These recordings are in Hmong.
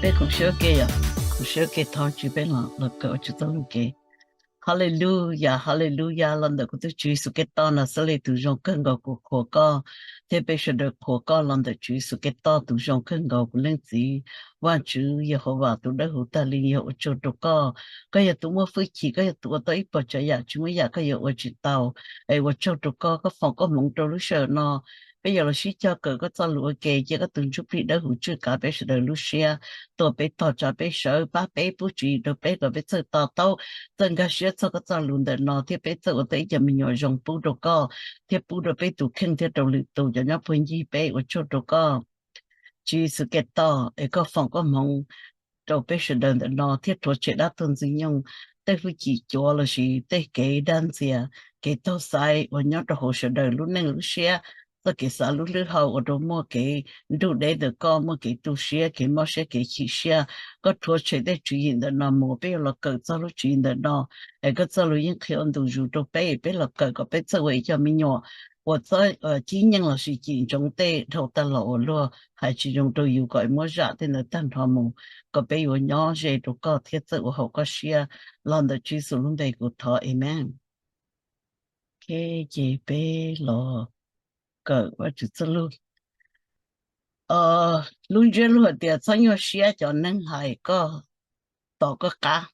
Peb khoom siab ua ke yom, khoom siab ua ke thov Tswv peb los los kawm Vajtswv txoj lus ke. Haleluyas, haleluyas, los ntawm kuv tus Tswv Yexus Khetos Naxales tus zoo kawg nkaus kuv qhuas koj, thiab peb sawv daws qhuas koj los ntawm Tswv Yexus Khetos tus zoo kawg nkaus kuv Leej Txiv. Vajtswv Yehauvas tus dawb huv tag li, yog ua tsaug rau koj. Koj yog tus muaj hwj chim, koj yog tus ua tau ib puas tsav yam, tsis muaj yam koj yuav ua tsis tau. Es ua tsaug rau koj, koj foom koj hmoov rau lub sij hawm no. Peb yuav los sib cog kawm koj txoj lus ua ke, cia koj tus Ntsuj Plig dawb huv tswj kav peb sawv daws lub siab, tuaj peb tog tsa peb sawv, pab peb, pub tswv yim rau peb kom peb txawj to taub, txawj nkag siab txog koj txoj lus ntawm no, thiab peb txawj ua tau ib co me nyuam zoo pub rau koj, thiab pub rau peb tus kheej thiab rau lwm tus cov nyob puag ncig peb. Ua tsaug rau koj, Tswv Yexus Khetos, es koj foom koj hmoov rau peb sawv daws ntawm no thiab rhuav tshem dab tuag Ntxwg Nyoog tej hwj chim cuav lossis tej kev dag ntxias, kev taug xaiv uas nyob rau hauv sawv daws lub neej lub siab, txoj kev xav lub hlwb hau ua rau muaj kev nrug deb ntawm koj, muaj kev tu siab, kev mob siab, kev chim siab. Koj rhuav tshem tej tswv yim ntawm no mus, peb yuav los kawm txog lub tswv yim ntawm no. Es koj txoj lus yeej qhia ua ntu zus rau peb, peb los kawm kom peb txawj ua ib co me nyuam uas txawj cib nyeej lossis cim ntsoov tej dhau tag los uas luag hais tsis zoo rau yus, kom muab zam tej ntawd tag nrho mus, kom peb yuav nyob ze rau koj thiab txawj ua haum koj siab. Los ntawm Tswv Yexus lub npe kuv thov, amees. Ok, ces peb los kawm Vajtswv txoj lus. Lub ntsiab lus hais tias txhob nyuaj siab cov neeg hais koj, tos koj qab.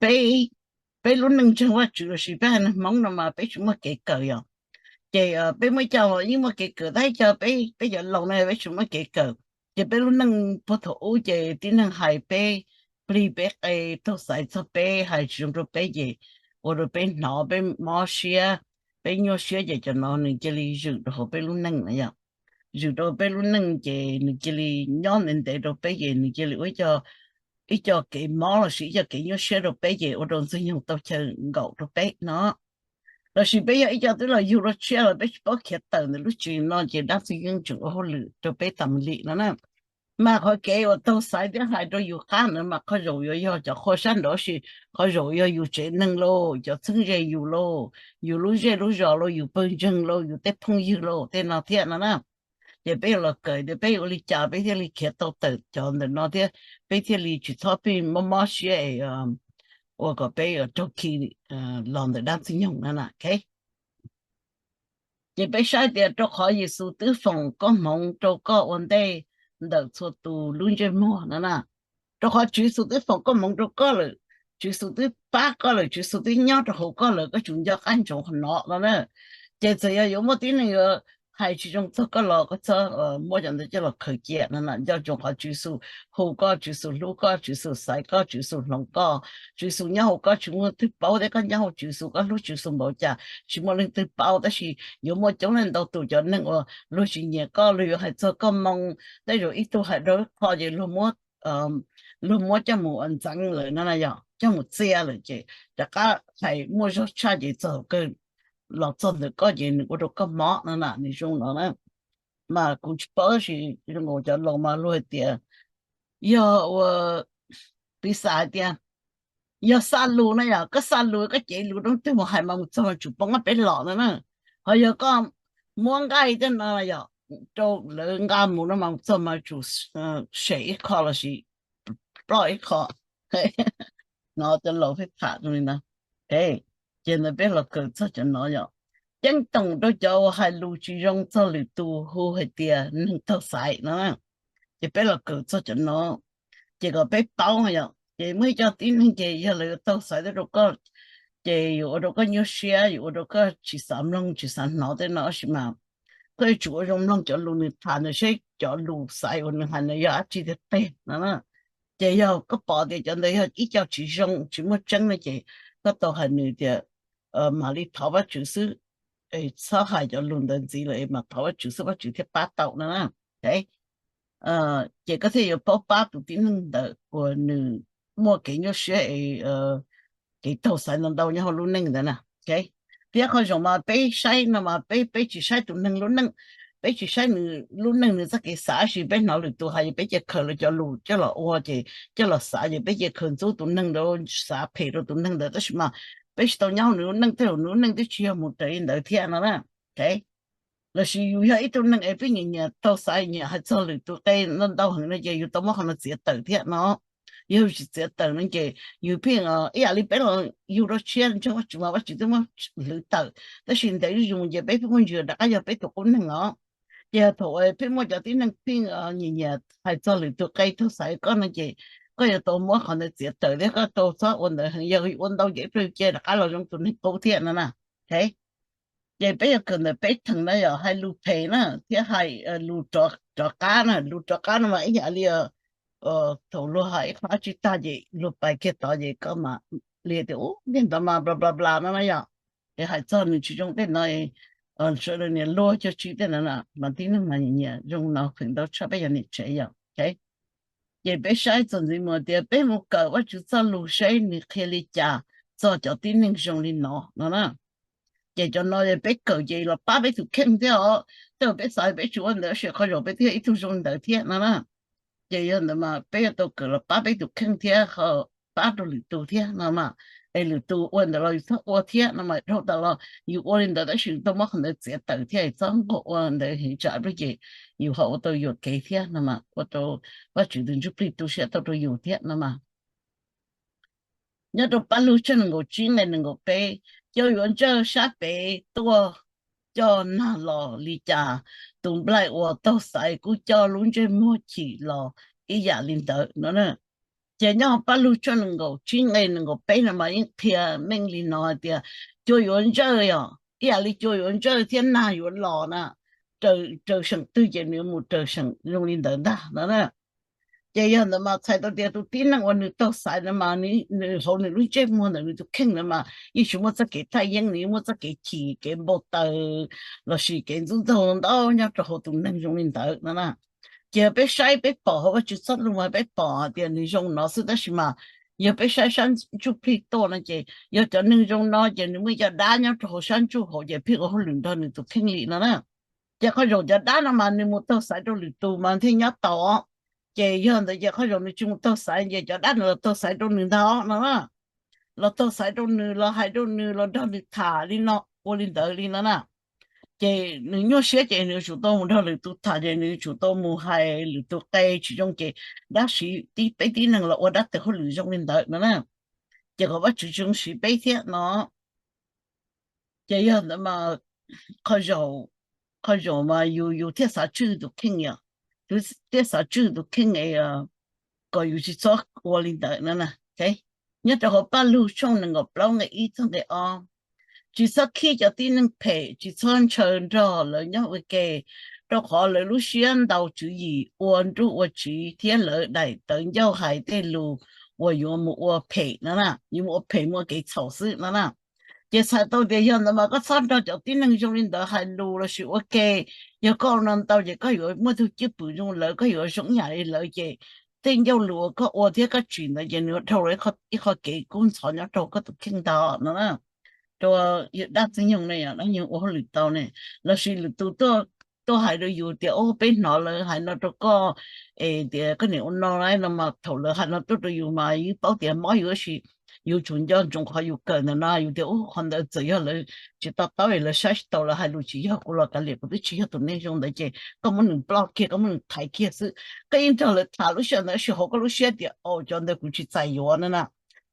Peb, peb lub neej ntseeg Vajtswv lossis peb haiv neeg Hmoob no mas peb tsis muaj kev kawm yom. Ces peb muaj ib co yeej muaj kev kawm, tab sis cov peb, peb cov laus no peb tsis muaj kev kawm. Ces peb lub neej puag thaum ub ces tib neeg hais peb plig peb qe, taug xaiv txog peb, hais tsis zoo rau peb ces ua rau peb hnov peb mob siab, peb nyuaj siab ces cov no nws cia li zwm rau hauv peb lub neej na yom. Zwm rau peb lub neej ces nws cia li nyob ntev ntev rau peb ces nws cia li ua ib co kev mob lossis ib co kev nyuaj siab rau peb ces ua rau Ntxwg Nyoog tau chaw nkaum rau peb no. Lossis peb yog ib co twb los yug dua tshiab los peb tsis paub khiav tawm ntawm lub tswv yim no ces dab Ntxwg Nyoog tseem ua hauj lwm rau peb tas mus li no na. Mas qhov kev uas taug xaiv thiab hais rau yus qab ntawd mas qhov zaum yuav yog cov qhua sab nraud, sis qhov zaum yog yus tsev neeg lauj, cov txheeb ze yus lauj, yus lub zej lub zos lauj, yus pawg ntseeg lauj, yus tej phooj ywg lauj, tej no thiab no na. Ces peb yuav los kawm tias peb yuav ua li cas peb thiaj li khiav tau tawm cov ntawm no thiab peb thiaj li tsis txhob pheej mob mob siab es ua kom peb raug khi los ntawm dab Ntxwg Nyoog no na. Ces peb saib tias rau qhov Yexus twb foom koob hmoov rau koj ua ntej ntawm txhua tus lub ntsej muag no na. Rau qhov Tswv Yexus twb foom koob hmoov rau koj lawm, Tswv Yexus twb pab koj lawm, Tswv Yexus twb nyob rau hauv koj lawm, koj tsum nco qab ntsoov qhov no no na. Ces txawm yog yuav muaj tib neeg yuav hais tsis zoo txog koj los koj txhob muab cov ntawd coj los khaws cia no na. Nco ntsoov qhov Tswv Yexus hu koj, Tswv Yexus hlub koj, Tswv Yexus xaiv koj, Tswv Yexus hloov koj, Tswv Yexus nyob hauv koj tsis muaj leej twg paub thiab koj nyob hauv Tswv Yexus, koj hlub Tswv Yexus npaum cas tsis muaj leej twg paub, tab sis yuav muaj coob leej ntau tus cov neeg uas luag tsis nyiam koj, luag yuav hais txog koj moo, tej zaum ib tug hais rau ib qho ces luag muab coj mus ntxeev lawm no na yom, coj mus txia lawm ces rov qab hais muaj zog tshaj ces txog kawg los txog ntawm koj ces nws ua rau koj mob no na, nws zoo no na. Mas kuv tsis paub tab sis zoo nkaus cov laus mas luag hais tias yog ua piv xam hais tias yog xa lus na yom, koj xa lus koj cev lus rau twg mus hais mas mus txog mas tsum poob ob peb los no na. Ho yog koj muab nqaij tej no yom, rau lawv nqa mus no mas mus txog mas tsum sem ib qho lossis ploj ib qho. No cov laus pheej tham zoo li no. Ces ntawd peb los kawm txog cov no yom. Ceeb toom rau cov uas hais lus tsis zoo txog lwm tus hu hais tias neeg taug xaiv no. Ces peb los kawm txog cov no, ces kom peb paub yom. Ces muaj ib co tib neeg ces yog lawv yuav taug xaiv rau koj, ces yuav ua rau koj nyuaj siab, yuav ua rau koj tsis xav mloog tsis xav hnov tej no tab sis mas koj yuav tsum ua zoo mloog cov lus nws tham ntawd seb cov lus xaiv uas nws hais ntawd yog dab tsi tiag tiag no. Ces yog koj pom tias cov ntawd yog ib co tsis zoo tsis muaj tseeb no ces koj tau hais nws tias mam li thov Vajtswv xwb, txhob hais cov lus ntawd ntxiv lawm es mam thov Vajtswv xwb Vajtswv thiaj pab tau no na. Ces koj thiaj yuav paub pab tus tib neeg ntawd uas nws muaj kev nyuaj siab es kev taug xaiv ntau ntau nyob hauv lub neej ntawd na. Thiab qhov zoo mas peb saib no mas peb, peb tsis saib tus neeg lub neej, peb tsis saib nws lub neej nws txoj kev xav, tab sis peb hnov lwm tus hais ces peb cia khaws lawv cov lus coj los ua ces coj los xav ces peb cia khaws ntxub tus neeg ntawd, xav phem rau tus neeg ntawd tab sis mas peb tsis tau nyob hauv nws lub neej, tej zaum nws lub neej twb tsis yog mus raws li ntawd thiab no na. Lossis yus yog ib tug neeg es pheej nyiam nyiam taug xaiv, nyiam hais txog lwm tus qe ntau ntau heev no ces yus tau muab qhov no txiav tawm thiab no. Yog yus tsis txiav tawm no ces yus pheej ib yam li peb los yug dua tshiab ntseeg Vajtswv mas Vajtswv twb muab hlwv tawm, tab sis ntev zuj zus ces peb pheej muaj ntsis rov qab yog peb tus qub neeg os. Ces thaum pheej muaj cov tib neeg pheej nyiam nyiam hais txog lwm tus qe taug xaiv koj no ces koj yuav tau muab qhov ntawd txiav tawm thiab koj tau txhob ua ntawd heev. Yog ua ntau ces ib pliag cia rov qab los zoo tus neeg qub thiab no na. Ces peb yuav kawm ntawm peb theem na, yog hais lus phem na thiab hais lus rov qab na. Lus rov qab no mas ib yam li thaum luag hais ib qho dab tsi tag ces luag pais kiag tod ces koj mam li tias ub, niag ntawd mas bla bla bla no na yom. Es hais txog nws tsis zoo tej no, sawv daws niam luag cog tsis tej no mas tib neeg mas nyiam zoo no feem ntau tshaj peb yog niam tsev yom. Ces peb saib txog ntxiv mus tias peb mus kawm Vajtswv txoj lus seb nws qhia li cas txog cov tib neeg zoo li no no na. Ces cov no peb kawm ces los pab peb tus kheej thiab os. Tej uas peb xav peb tsis ua ntawd tab sis qhov zaum peb twb yog ib tug zoo li ntawd thiab no na. Ces yog ntawd mas peb yuav tau kawm los pab peb tus kheej thiab ho pab rau lwm tus thiab no mas, es lwm tus ua ntawd los yus txhob ua thiab no mas. Dhau tas los yus ua li ntawd tab sis yus tau muab qhov ntawd txiav tawm thiab, txhob nquag ua ntawd heev tsam peb ces yus ho ua tau yuam kev thiab no mas, ua rau Vajtswv tus Ntsuj Plig tu siab tau rau yus thiab no mas. Nyob rau Paj Lug tshooj nees nkaum tsib nqe nees nkaum peb, cov yuav ntsawj sab pem tuaj coj nag los li cas, tus nplaig uas taug xaiv kuj coj lub ntsej muag chim los ib yam li ntawd no. Ces nyob Paj Lug tshooj nees nkaum tsib nqe nees nkaum peb no mas yeej qhia meej li no hais tias cua yuav ntsawj os, ib yam li cua yuav ntsawj thiab nag yuav los na, raws seem twg ces nws yuav mus raws seem zoo li ntawd ntag no na. Ces yog ntawd mas txhais tau tias tus tib neeg uas nws taug xaiv no mas nws hauv nws lub ntsej muag ntawm nws tus kheej no mas yeej tsis muaj txoj kev thaj yeeb, nws yeej muaj txoj kev chim, kev npau taws lossis kev ntxub ntxaug ntau nyob rau hauv tus neeg zoo li ntawd no na. Ces yog peb saib peb pom hauv Vajtswv txoj lus mas peb pom hais tias nws zoo no xwb tab sis mas yog peb saib sab ntsuj plig tuaj no ces yog cov neeg zoo no ces nws muaj cov dab nyob rau hauv sab ntsuj hauv ces pheej ua hauj lwm nrog nws tus kheej li no na. Ces qhov zaum cov dab no mas nws mus taug xaiv rau lwm tus mas thiaj nyob tau. Ces yog ntawd ces qhov zaum nws tsis mus taug xaiv ces cov dab no los taug xaiv rau nws ntag no na. Los taug xaiv rau nws, los hais rau nws, los nrog nws tham li no, ua li ntawd li no na. Ces nws nyuaj siab ces nws yuav tsum tau mus nrog lwm tus tham, ces nws yuav tsum tau mus hais lwm tus qe tsis zoo ces dab siv peb tib neeg los ua dab tawg hauj lwm zoo li ntawd no na. Ces kom Vajtswv tsis zoo siv peb thiab no. Ces yog ntawd mas qhov zaum mas yus yus thiaj xav tswj tus kheej os, thiaj xav tswj tus kheej kom yus tsis txhob ua li ntawd no na. Nyob rau hauv Paj Lug tshooj nees nkaum plaub nqe ib txog nqe ob, tsis txhob khib cov tib neeg phem, tsis txhob ntshaw nrog lawv nyob ua ke, rau qhov lawv lub siab ntaus tswv yim ua nruj ua tsiv thiab lawv daim tawv ncauj hais tej lus uas yuav mus ua phem no na, yuav mus ua phem mus ua kev txhaum xwb no na. Ces txhais tau tias yog ntawd mas koj txhob nrog cov tib neeg zoo li ntawd hais lus lossis ua ke. Yog koj ua no ntau ces koj yuav muaj tug cwj pwm zoo lawv, koj yuav zoo ib yam li lawv ces tej ncauj lus uas koj ua thiab koj tsim ntawd ces nws dhau los ib qho kev kub ntxhov nyob rau koj tus kheej ntag no na. Rau dab txwg nyoog ne, dab nyoog ua hauj lwm tau ne, lossis lwm tus tuaj hais rau yus tias, o, peb hnov lawv hais no rau koj, es tias koj niam ua no no mas thaum lawv hais no tuaj rau yus mas yus paub tias mob yus, tab sis yus tsum nco ntsoov qhov yus kawm ntawm no, yus tias, u, qhov ntawd txawm yog lawv tsis to taub es lawv saib tsis taus, lawv hais lus tsis yog kuv los kav liam, kuv twb tsis yog tus neeg zoo ntawd ces koj muab nws block kiag, koj muab nws thaiv kiag xwb. Koj yeej nrog lawv tham lub sij hawm ntawd tab sis hauv koj lub siab tias, o, cov ntawd kuv tsis txais yuav no na,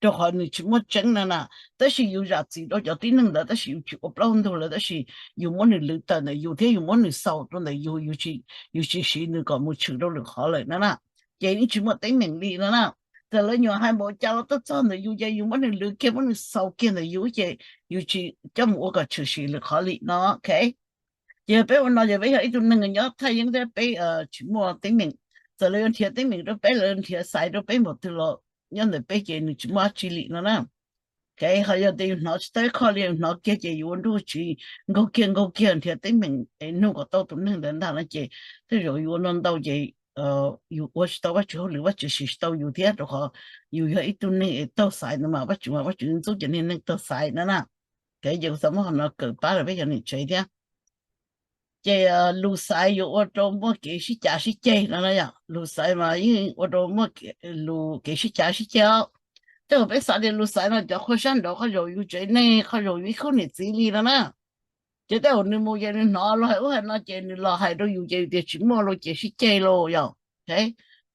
rau qhov nws tsis muaj tseeb no na. Tab sis yus zam txim rau cov tib neeg ntawd tab sis yus tsis ua plaub ntug lawv, tab sis yus muab nws lwv tawm ntawm yus thiab yus muab nws xaus rau ntawm yus, yus tsis siv nws kom mus tshwm rau lwm qhov lawm no na. Ces yeej tsis muaj teeb meem li no na. Txawm lawv nyuam hais npaum cas los tuaj txog ntawm yus ces yus muab nws lwv kiag, muab nws xaus kiag ntawm yus ces yus tsis coj mus ua kom tshwm sim lwm qhov li no. Ces yog peb ua no ces peb yog ib tug neeg nyob thaj yeeb thiab peb tsis muaj teeb meem. Txawm lawv yuav nrhiav teeb meem rau peb, lawv nrhiav xaiv rau peb npaum twg los nyob ntawm peb ces nws tsis muaj dab tsi li no na. Ho yog tias yus hnov tsis tau ib qho li, yus hnov kiag ces yus ua nruj tsiv, nkaug kiag nkaug kiag nrhiav teeb meem es nug kom tau tus neeg ntawd ntag no ces tej zaum yus ua no ntau ces yus ua tsis tau Vajtswv hauj lwm, Vajtswv siv tsis tau yus thiab, rau qhov yus yog ib tug neeg es taug xaiv no mas Vajtswv mas Vajtswv ntxub cov niag neeg taug xaiv no na. Ces kuv xav muab qhov no kawm pab rau peb cov niam tsev thiab. Ces lus xaiv yuav ua rau muaj kev sib cav sib ceg no na yom. Lus xaiv mas yeej ua rau muaj lus kev sib cav sib ceg os. Tej uas peb xav tias lus xaiv no cov qhua sab nraud qhov zaum yus tsev neeg, qhov zaum yus ib khub niam txiv li no na. Ces tej zaum nws mus ces nws hnov luag hais ub hais no ces nws los hais rau yus ces yus tias tsis muaj los ces sib ceg los yom.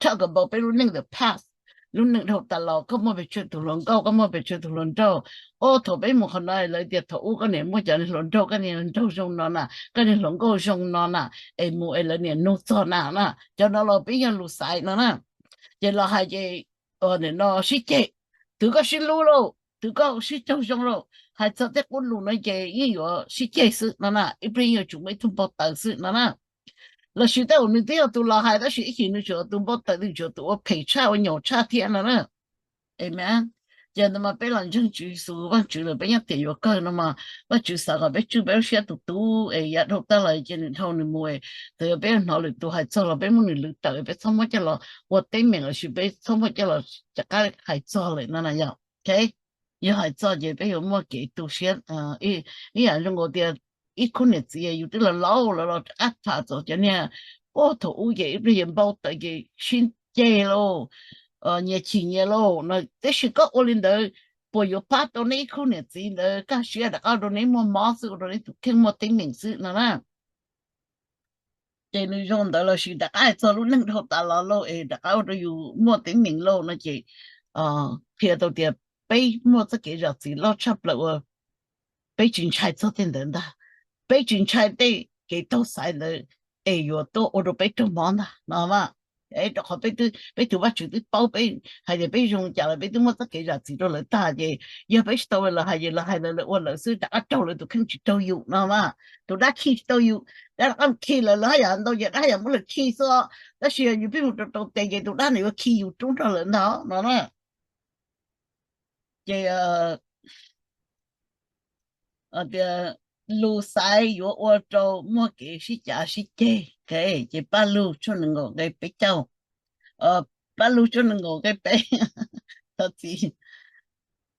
Talk about peb lub neej the past, lub neej dhau tas los, koj muaj pes tsawg tus hluas nkauj, koj muaj pes tsawg tus hluas nraug. Ub, thaum peb mus qhov no lawv tias thaum ub koj niam muaj cov niag hluas nraug, koj niag hluas nraug zoo no na, koj niag hluas nkauj zoo no na, es mus es lawv niam nug txog na na, cov no los peb yog lus xaiv no na. Ces los hais ces no sib ceg, twb koj sib hlub lauj, twb koj sib raug zoo lauj, hais txog tej qub lus no ces yeej yuav sib ceg xwb no na, ib pliag yuav tsum muaj ib tug npau taws xwb no na. Los sis tej zaum nws twb yog tus los hais tab sis ib chim nws tseem yog tus npau taws, nws tseem yog tus ua phem tshaj ua nyaum tshaj thiab no na. Amen. Ces ntawd mas peb los ntseeg Tswv Yexus Vaajtswv lawm peb nyob tiam yuav kawg no mas Vaajtswv xav kom peb tswj peb lub siab tus tub es yav dhau tag los ces nws dhau nws mus, txawm yog peb hnov lwm tus hais txog los peb muab nws lwv tawm, peb txhob muab coj los ua teeb meem los sis peb txhob muab coj los rov qab hais txog lawm no na yom. Yog hais txog ces peb yuav muaj kev tu siab. Ib yam zoo nkaus tias ib khub niam txiv yus twb los laus lawm los rov qab tham txog cov niag ub thaum ub ces ib pliag yuav npau taws ces sib ceg lauj, nyias chim nyias lauj no, tab sis koj ua li ntawd puas yuav pab tau neb ib khub niam txiv ntawd kaj siab, rov qab ua rau neb muaj mob xwb, ua rau neb tus kheej muaj teeb meem xwb no na. Ces nws zoo ntawd los sis rov qab hais txog lub neej dhau tas los lauj es rov qab ua rau yus muaj teeb meem lauj no ces qhia tau tias peb muaj txoj kev zam txim loj tshaj plaws uas peb tsis ntshai txog tej ntawd ntag. Peb tsis ntshai tej kev taug xaiv ntawd es yuav tuaj ua rau peb raug mob ntag no mas. Rau qhov peb tus Vajtswv twb paub peb hais tias peb zoo cas los peb twb muaj txoj kev zam txim rau lawv tag ces yog peb tsis tau lawv hais ces lawv hais ntawd lawv ua lawv xwb, rov qab raug lawv tus kheej tsis raug yus no mas. Tus dab khi tsis tau yus, dab rov qab khi lawv, lawv haj yam ntau ces dab haj yam muab lawv khi xwb os, tab sis yog yus pheej mus rau rau tes ces tus dab nws yuav khi yus rub nrog lawv ntag no na. Ces tias lus xaiv yuav ua rau muaj kev sib cav sib ceg. Ces Paj Lug tshooj nees nkaum nqe peb caug, Paj Lug tshooj nees nkaum nqe peb, thov txim,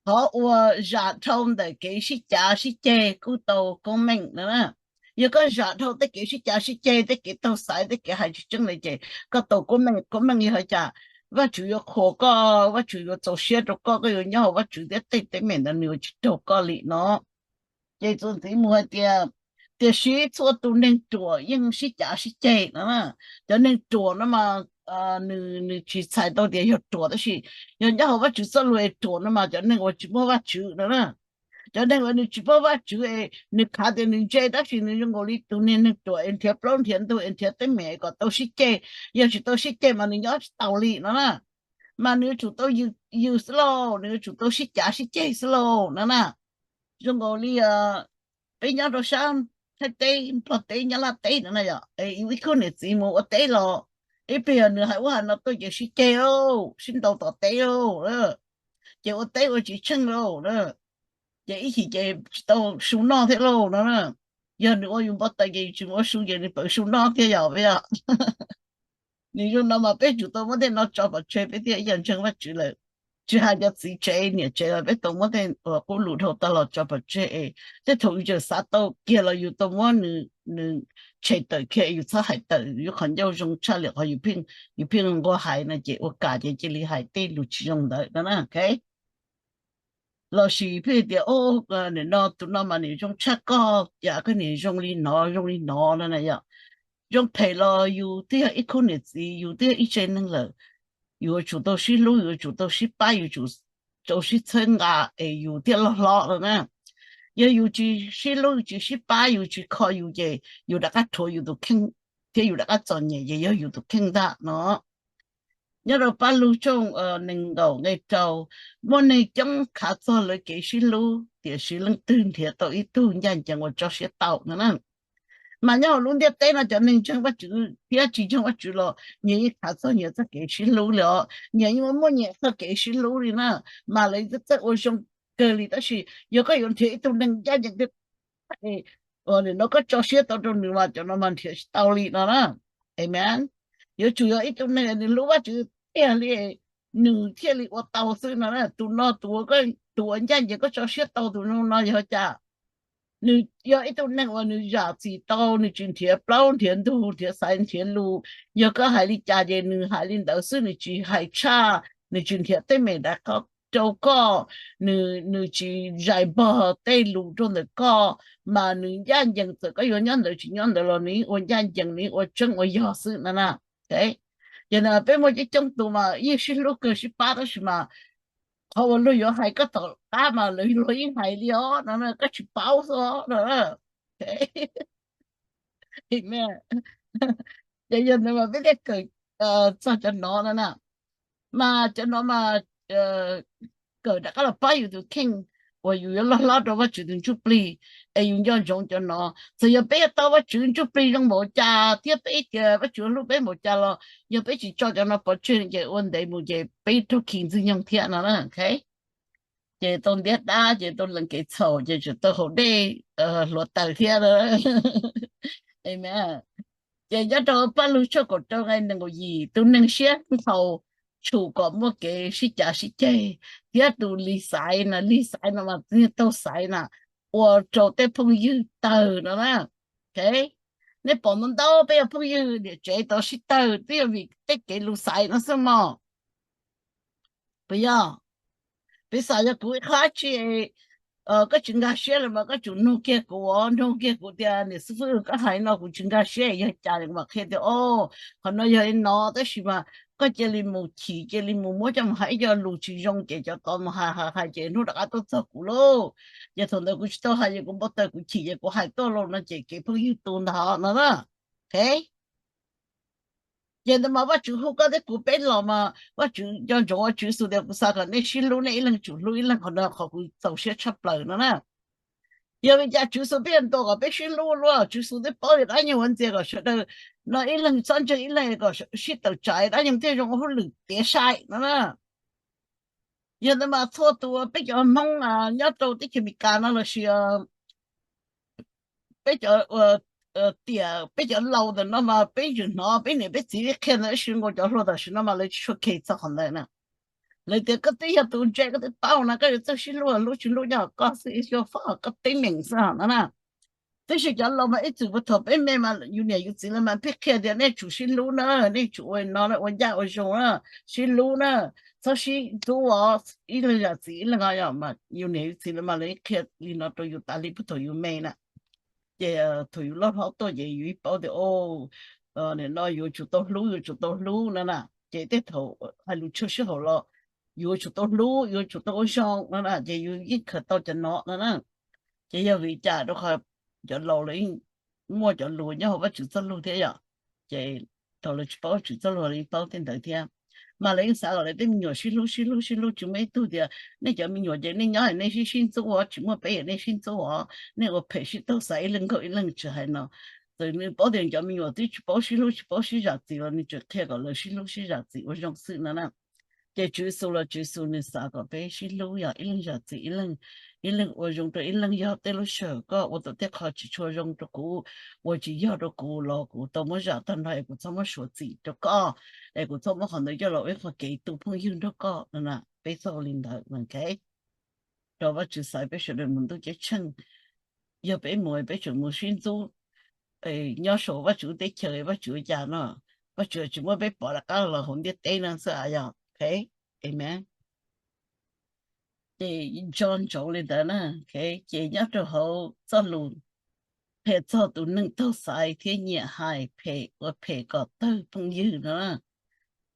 qhov uas zam dhau ntawm kev sib cav sib ceg kuj tau koob meej no na. Yog koj zam dhau tej kev sib cav sib ceg, tej kev taug xaiv, tej kev hais tsis tseeb lawm ces koj tau koob meej. Koob meej yog hais cas? Vajtswv yuav qhuas koj, Vajtswv yuav txaus siab rau koj, koj yuav nyob hauv Vajtswv thiab tej teeb meem ntawd nws yuav tsis raug koj li no. Ces txuas ntxiv mus hais tias, tiam sis txhua tus neeg ruam yeej sib cav sib ceg no na. Cov neeg ruam no mas nws tsis txhais tau tias yog ruam, tab sis yog nyob hauv Vajtswv txoj lus es ruam no mas cov neeg uas tsis muaj Vajtswv no na. Cov neeg uas nws tsis muaj Vajtswv es nws khav tias nws ntse tab sis nws zoo nkaus li tus niag neeg ruam es nrhiav plaub nrhiav ntug es nrhiav teeb meem kom tau sib ceg, yog tsis tau sib ceg mas nws nyob tsis taus li no na. Mas nws yuav tsum tau yws xwb lauj, nws yuav tsum tau sib cav sib ceg xwb lauj no na. Zoo nkaus li peb nyob rau sab Thaib teb, Nplog teb, Nyab Laj teb no na yom, yus ib khub niam txiv mus ua teb los ib pliag yog nws hais ub hais no tuaj ces sib ceg lauj, sib ntaus tom teb lauj, ces ua teb ua tsis tsheej lauj, ces ib chim ces tsis tau su noj thiab lauj no na. Yog nws ua yus npau taws ces yus tsis mus ua su ces nws pawv su noj thiab yom, peb yom. Nws zoo no mas peb tsum tau muab tej no tso pov tseg, peb thiaj ib yam ntseeg Vajtswv lawm. Tsis hais cov txiv tsev niam tsev los peb tau muab tej qub lus dhau tag los tso pov tseg es tej thaum yus tseem xav tau kiag los yus tau muab nws tshem tawm kiag, yus txhob hais tawm yus qhov ncauj zoo tshaj li qhov yus pheej nquag hais no ces ua kam ces cia li hais tej lus tsis zoo ntawd no na. Los sis pheej tias, nim no tus no mas nim zoo tshaj koj, cas koj nim zoo li no zoo li no no na yom. Zoo phem los yus twb yog ib khub niam txiv, yus twb yog ib tse neeg lawm, yus yuav tsum tau sib hlub, yus yuav tsum tau sib pab, yus tsum tau sib txhawb nqa es yus thiaj loj hlob no na. Yog yus tsis sib hlub, yus tsis sib pab, yus tsis kho yus ces yus rov qab rhuav yus tus kheej thiab yus rov qab txom nyem ces yog yus tus kheej ntag no. Nyob rau Paj Lug tshooj nees nkaum nqe rau, muaj neeg coob khav txog lawv kev sib hlub, tiam sis leej twg nrhiav tau ib tug ncaj ncees uas tso siab tau no na. Mas nyob hauv lub ntiaj teb no cov neeg ntseeg Vajtswv thiab tsis ntseeg Vajtswv los nyias yeej khav txog nyias txoj kev sib hlub li os, nyias yeej muaj nyias txoj kev sib hlub li na. Mas lawv txawj ua zoo kawg li, tab sis yog koj yuav nrhiav ib tug neeg ncaj ncees nim no koj tso siab tau rau nws mas cov no mas nrhiav tsis tau li no na. Amen. Yuav tsum yog ib tug neeg nws hlub Vajtswv tiag li, nws thiaj li ua tau xwb no na. Tus no tus ua ncaj ncees koj tso siab tau tus no no yog cas? Nws yog ib tug neeg uas nws zam txim tau, nws tsis nrhiav plaub nrhiav ntug, nrhiav xaiv nrhiav lus. Yog koj hais li cas ces nws hais li ntawd xwb, nws tsis hais tshaj, nws tsis nrhiav teeb meem dav qhov rau koj, nws, nws tsis zais npog tej lus rau ntawm koj, mas nws ncaj ncees, txawm koj yuav nyob ntawd tsis nyob ntawd los nws yeej ua ncaj ncees, nws yeej ua tseeb ua yog xwb no na. Ces peb muaj coob coob tus mas yeej sib hlub kawg sib pab, tab sis mas qhov uas luag yuav hais koj tom qab mas luag yeej hais li os no, koj tsis paub xwb os no. Ces yog ntawd mas peb thiaj kawm txog cov no no na. Mas cov no mas kawm rov qab los pab yus tus kheej uas yus yuav loj hlob rau Vajtswv tus ntsuj plig, es yus nco ntsoov cov no. Txawm yog peb yuav tau Vajtswv ntsuj plig zoo npaum cas thiab peb tias Vajtswv hlub peb npaum cas los yog peb tsis tso cov no pov tseg ces ua ntev mus ces peb raug khi ntxwg nyoog thiab no na. Ces tau ntiab dab, ces tau lees kev txhaum, ces tseem tau haus dej hluav taws thiab. Amen. Ces nyob rau Paj Lug tshooj kaum rau nqe nees nkaum yim, tus neeg siab nkhaus tshum kom muaj kev sib cav sib ceg, thiab tus lig xaiv na, lig xaiv no mas taug xaiv na, ua rau tej phooj ywg tawg no na. Nej pom ntau ntau peb yog phooj ywg niam tsev tau sib tawg twb yog vim tej kev lus xaiv no xwb mog. Puas yog? Piv xam yog kuv ib qho dab tsi koj tsis nkag siab lawm mas koj tsum nug kiag kuv, nug kiag kuv tias niam xib fwb, koj hais no kuv tsis nkag siab yog cas, kuv mam qhia tias o, qhov no yog li no, tab sis mas koj cia li mus chim, cia li mus muab coj mus hais ib co lus tsis zoo ces cov tod mus hais hais hais ces hnub rov qab tuaj txog kuv lauj. Ces thaum ntawd kuv tsis tau hais ces kuv npau taws kuv chim ces kuv hais tuaj lauj no ces kev phooj ywg tu ntag no na. Ces ntawd mas Vajtswv hu koj thiab kuv peb los mas Vajtswv nco ntsoov, Tswv Yexus tias kuv xav kom nej sib hlub, nej ib leeg tsum hlub ib leeg, qhov no qhov kuv txaus siab tshaj plaws no na. Yog li cas Tswv Yexus peb yuav ntuas kom peb sib hlub luaj? Tswv Yexus twb paub tias dab nyoog yuav ntxias kom sawv daws no ib leeg txhob ntseeg ib leeg, kom sib tawm tsam dab nyoog thiaj zoo ua hauj lwm tiav sai no na. Yog ntawd mas txhua tus peb cov Hmoob nyob rau teb chaws Amelikas no lossis peb cov tiam, peb cov laus ntawm no mas peb tseem hnov peb niam peb txiv peb qhia ntawd, tab sis nkaus cov hluas tam sim no mas lawv tsis tshua khe txog qhov ntawd na. Lawv tias koj twb yog tus ntse koj twb paub na, koj yuav txawj sib hlub, hlub tsis hlub nyob koj xwb, ib suab faj koj teeb meem xwb no na. Tab sis cov laus mas ib txwm puag thaum peb me mas yus niam yus txiv lawv mas pheej qhia tias nej tsum sib hlub na, nej tsum ua no ua ncaj ua zoo na, sib hlub na, txhob sib ntxub os, ib leeg zam txim ib leeg os. Yus niam yus txiv lawv mas lawv qhia li no rau yus tas li puag thaum yus me na. Ces thaum yus loj hlob tuaj ces yus yeej paub tias o, nim no yuav tsum tau hlub, yuav tsum tau hlub no na. Ces tej thaum hais lus tshuaj sib haum los yuav tsum tau hlub, yuav tsum tau ua zoo no na, ces yus yeej khaws tau cov no no na. Ces yog vim cas? Rau qhov cov laus lawv yeej muaj cov lus nyob hauv Vajtswv txoj lus thiab yom. Ces thaum lawv tsis paub Vajtswv txoj lus lawv yeej paub tej ntawd thiab. Mas lawv yeej xav kom lawv tej me nyuam sib hlub sib hlub sib hlub, tsis muaj ib tug tias nej cov me nyuam ces nej nyob nej sib sib ntxub os, tsis muaj peb es nej sib ntxub os, nej ua phem sib taug xaiv ib leeg nkaug ib leeg, tsis hais no. Txawm nws paub tias cov me nyuam twb tsis paub sib hlub tsis paub sib zam txim los nws tseem qhia kom lawv sib hlub sib zam txim ua zoo xwb no na. Ces Tswv Yexus los Tswv Yexus nws xav kom peb sib hlub, yog ib leeg zam txim ib leeg, ib leeg ua zoo rau ib leeg. Yog tej lub sij hawm koj ua tau tej qho tsis tshua zoo rau kuv, ua tsis yog rau kuv los kuv tau muab zam tag nrho es kuv txhob muab suav txim rau koj, es kuv txhob muab qhov ntawd coj los ua ib qho kev tu phooj ywg nrog koj no na. Peb txhob ua li ntawd, ok? Rau Vajtswv xaiv peb sawv daws mus ntuj ceeb tsheej. Yog peb mus peb tseem mus sib ntxub nyob saum Vajtswv teb chaws, Vajtswv ua cas no? Vajtswv tsis muab peb pov rov qab los hauv ntiaj teb no xwb yog, ok? Amen. Ces nco ntsoov li ntawd na. Ces nyob rau hauv txoj lus qhia txog tus neeg taug xaiv thiab nyiam hais phem ua phem kom tawg phooj ywg no.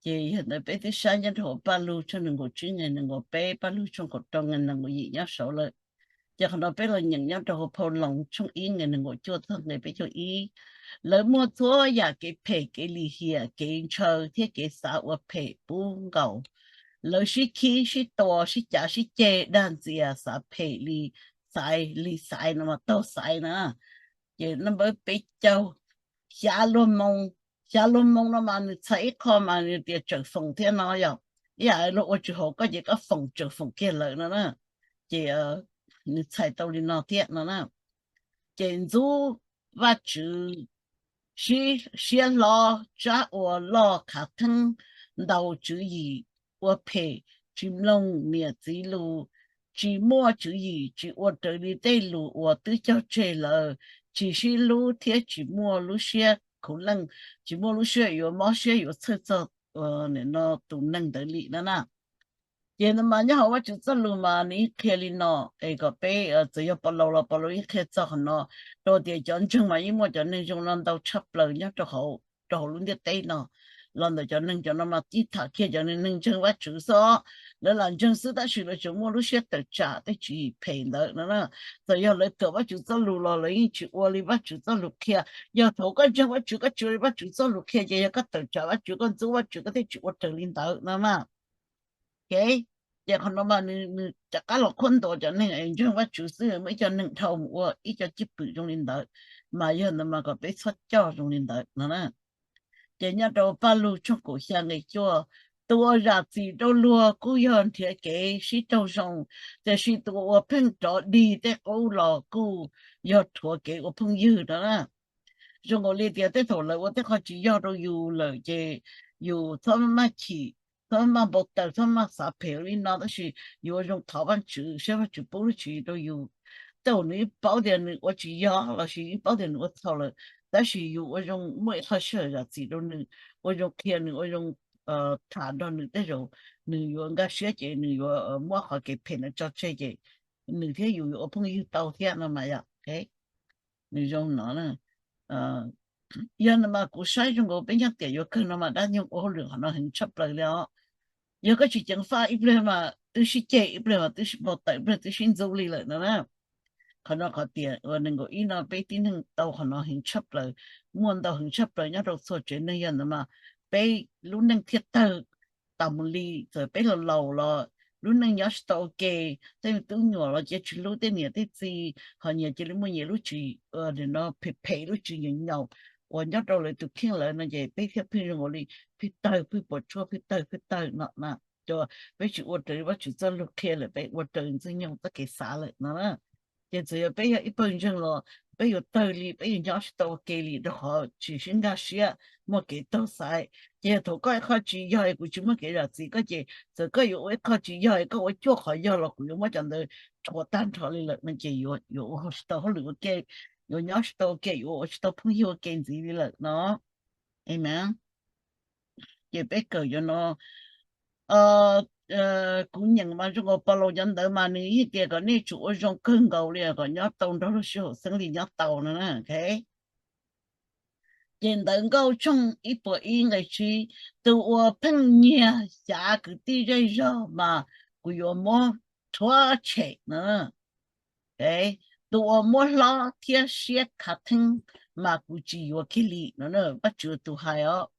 Ces yog ntawd peb twb saib nyob rau hauv Paj Lug tshooj nees nkaum tsib nqe nees nkaum peb, Paj Lug tshooj kaum rau nqe nees nkaum yim nyob saud lawm. Ces qhov no peb los nyeem nyob rau hauv Phau Loos tshooj ib nqe nees nkaum cuaj txog nqe peb caug ib. Lawv muaj txhua yam kev phem, kev lim hiam, kev ntshaw thiab kev xav ua phem puv nkaus. Lawv sib khib sib tua sib cav sib ceg, dag ntxias, xav phem li xaiv, li xaiv no mas taug xaiv na. Ces naj npawb peb caug, xya luag moo, xya luag moo no mas nws txhais ib qho mas nws tias tsawm foom thiab no yog ib yam luag ua tsis haum koj ces koj foom tsawm foom kiag lawm no na. Ces nws txhais tau li no thiab no na. Ces ntxub Vajtswv, siab hlob, tsab ua loj, khav theeb, ntaus tswv yim, ua phem, tsis mloog niam txiv lus, tsis muaj tswv yim, tsis ua raws li tej lus uas twb cog tseg lawm, tsis sib hlub thiab tsis muaj lub siab khuv leej, tsis muaj lub siab yuav mob siab yuav txhawj txog tus neeg ntawd li no na. Ces no mas nyob hauv Vajtswv txoj lus mas nws yeej qhia li no, es kom peb txawm yog Paulus los Paulus yeej qhia txog qhov no, rau tias cov ntseeg mas yeej muaj cov neeg zoo no ntau tshaj plaws nyob rau hauv, rau hauv lub ntiaj teb no. Los ntawm cov neeg cov no mas tib tham kiag cov neeg ntseeg Vajtswv xwb, lawv lam ntseeg xwb tab sis lawv tseem muaj lub siab tawm tsam tej tswv yim phem ntawd no na. Txawm yog lawv kawm Vajtswv txoj lus los lawv yeej tsis ua li Vajtswv txoj lus qhia. Yog thaum koj ntseeg Vajtswv koj tsis ua li Vajtswv txoj lus qhia ces yog koj tawm tsam Vajtswv, koj ntxub Vajtswv, koj thiaj tsis ua raws li ntawd no mas. Ces qhov no mas nws rov qab los qhuab ntuas cov neeg ntseeg Vajtswv xwb, muaj ib co neeg dhau mus ua ib co cwj pwm zoo li ntawd, mas yog ntawd mas kom peb txhob coj zoo li ntawd no na. Ces nyob rau Paj Lug tshooj kaum xya nqe cuaj, tus uas zam txim rau luag kuj yog nrhiav kev sib raug zoo, tiam sis tus uas pheej rov dig tej qub los kuj yog rhuav kev ua phooj ywg no na. Zoo nkaus li tias tej thaum lawv ua tej qho tsis yog rau yus lawm ces yus txhob maj chim, txhob maj npau taws, txhob maj xav phem li no, tab sis yus ua zoo thov Vajtswv saib Vajtswv pub dab tsi rau yus. Tej zaum nws yeej paub tias nws ua tsis yog lossis yeej paub tias nws ua txhaum lawm, tab sis yus ua zoo muaj ib qho sij hawm zam txim rau nws, ua zoo qhia nws, ua zoo tham nrog nws, tej zaum nws yuav nkag siab ces nws yuav muab qhov kev phem ntawd tso tseg ces nws thiab yus yuav ua phooj ywg tau thiab no mas yom. Nws zoo no. Yog no mas kuv saib zoo nkaus peb nyob tiam yuav kawg no mas dab nyoog ua hauj lwm qhov no heev tshaj plaws li os. Yog koj tsis ceev faj ib pliag mas twb sib ceg, ib pliag mas twb sib npau taws, ib pliag twb sib ntxub li lawm no na. Qhov no qhov tias uas nees nkaum ib no peb tib neeg tau qhov no heev tshaj plaws, muaj ntau heev tshaj plaws nyob rau txhua tsev neeg. Yog ntawd mas peb lub neej thiaj tawg tas mus li. Txawm peb los laus los lub neej nyob tsis tau ua ke, tej tub nyuam los cia tsis hlub tej niam tej txiv, ho nyias cia li muaj nyias lub tswv no phem phem, lub tswv nyaum nyaum uas nyob rau lawv tus kheej lawm no ces peb thiaj pheej zoo nkaus li pheej tawg pheej puas tsuaj, pheej tawg pheej tawg no na. Ces peb tsis ua raws li Vajtswv txoj lus qhia lawm, peb ua raws Ntxwg Nyoog txoj kev xav lawm no na. Ces txawm yog peb yog ib pawg ntseeg los peb yuav tawg li, peb yuav nyob tsis tau ua ke li rau qhov tsis sib nkag siab, muaj kev taug xaiv. Ces yog thaum koj ib qho tsis yog es kuv tsis muaj kev zam txim koj ces txawm koj yuav ua ib qho tsis yog es koj ua cuaj qhov yog los kuv yuav muab cov ntawd rhuav tag nrho li lawm no ces yuav ua tsis tau hauj lwm ua ke, yuav nyob tsis tau ua ke, yuav ua tsis tau phooj ywg ua ke ntxiv li lawm no. Amen. Ces peb kawm cov no, kuv nyeem mas zoo nkaus Paulus cov ntawv mas nws yeej tias kom nej tsum ua zoo kawg nkaus li kom nyob tau nrog luag sib haum xeeb li nyob tau no na. Ces Ntawv Nkauj tshooj ib puas ib nqe tsib, tus uas pheej nyiag xyav kwv tij zej zog mas kuv yuav muab rhuav tshem no. Tus uas muab hlob thiab siab khav theeb mas kuv tsis yuav kiag li no. Vajtswv tus hais os.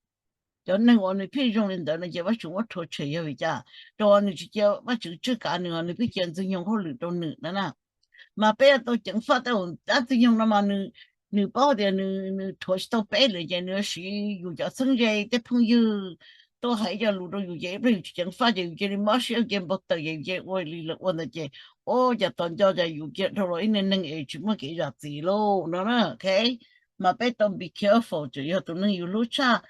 Cov neeg uas nws pheej zoo li ntawd no ces Vajtswv muab rhuav tshem yog vim cas? Rau qhov nws tsis cia Vajtswv tswj kav nws, nws pheej cia Ntxwg Nyoog hauj lwm rau nws na na. Mas peb yuav tau ceev faj tej zaum dab Ntxwg Nyoog no mas nws paub tias nws rhuav tsis tau peb lawm ces nws yuav siv yus cov txheeb ze tej phooj ywg tuaj hais ib co lus rau yus ces ib pliag yus tsis ceev faj ces yus cia li mob siab, yus cia li npau taws ces yus cia li ua li lawv ua ntawd ces ua cas tos nco cas yus cia li dhau los ib niag neeg es tsis muaj kev zam txim lauj no na. Mas peb tau be careful, txawm yog tus neeg yus hlub tshaj,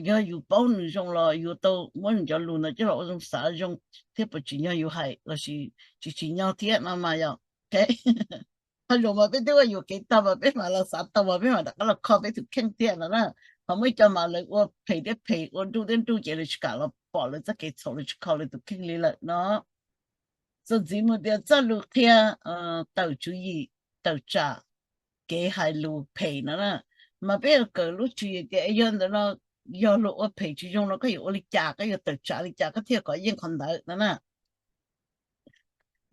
yog yus paub nws zoo los yus tau muab nws cov lus ntawd coj los ua zoo xav zoo thiab puas tsim nyog yus hais lossis tsis tsim nyog thiab no mas yog. Qhov zaum mas peb twb ua yuam kev tag mas peb mam los xav tau mas peb mam rov qab los kho peb tus kheej thiab no na. Ho muaj ib co mas lawv ua phem thiab phem, ua nruj thiab nruj ces lawv tsis kam los pom lawv txoj kev txhaum, lawv tsis kho lawv tus kheej li lawm no. Txuas ntxiv mus tias txoj lus qhia tawm tswv yim, tawm tsam kev hais lus phem no na. Mas peb yuav kawm lub tswv yim tias yog ntawm no, yog luag ua phem tsis zoo no koj yuav ua li cas, koj yuav tawm tsam li cas koj thiaj kov yeej qhov ntawd no na.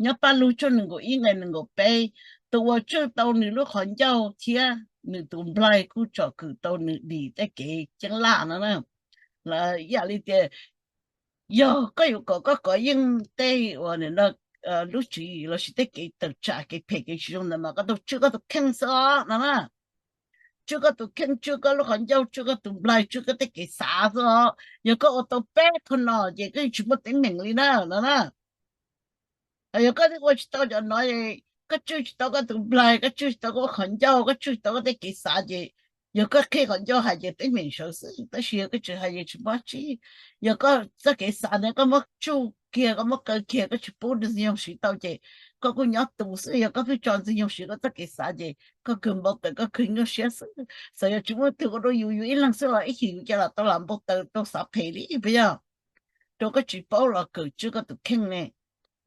Nyob Paj Lug tshooj nees nkaum ib nqe nees nkaum peb, tus uas tswj tau nws lub qhov ncauj thiab nws tus nplaig kuj tsom kwm tau nws dim tej kev ceeb laj no na. Ib yam li tias yog koj yuav kom koj kov yeej tej uas lub tswv yim lossis tej kev tawm tsam kev phem kev tsis zoo ntawd mas koj tau tswj koj tus kheej xwb os no na. Tswj koj tus kheej, tswj koj lub qhov ncauj, tswj koj tus nplaig, tswj koj tej kev xav xwb os. Yog koj ua tau peb qho no ces koj yeej tsis muaj teeb meem li na no na. Yog koj twb ua tsis tau cov no, koj tswj tsis tau koj tus nplaig, koj tswj tsis tau koj qhov ncauj, koj tswj tsis tau koj tej kev xav ces yog koj qhib qhov ncauj hais ces teeb meem sawv xwb, tab sis yog koj tsis hais ces tsis muaj dab tsi. Yog koj txoj kev xav ntawd koj muab tsuj kiag, koj muab kaw kiag, koj tsis pub Ntxwg Nyoog siv tau ces koj kuj nyob tus xwb. Yog koj pheej tso Ntxwg Nyoog siv koj txoj kev xav ces koj kawg npau taws, koj kawg nyuaj siab xwb. Txawm yog tsis muaj leej twg ua rau yus, yus ib leeg xwb los ib chim yus cia li tau lam npau taws, tau xav phem li puas yog? rau koj tsis paub los kawm tswj koj tus kheej ne.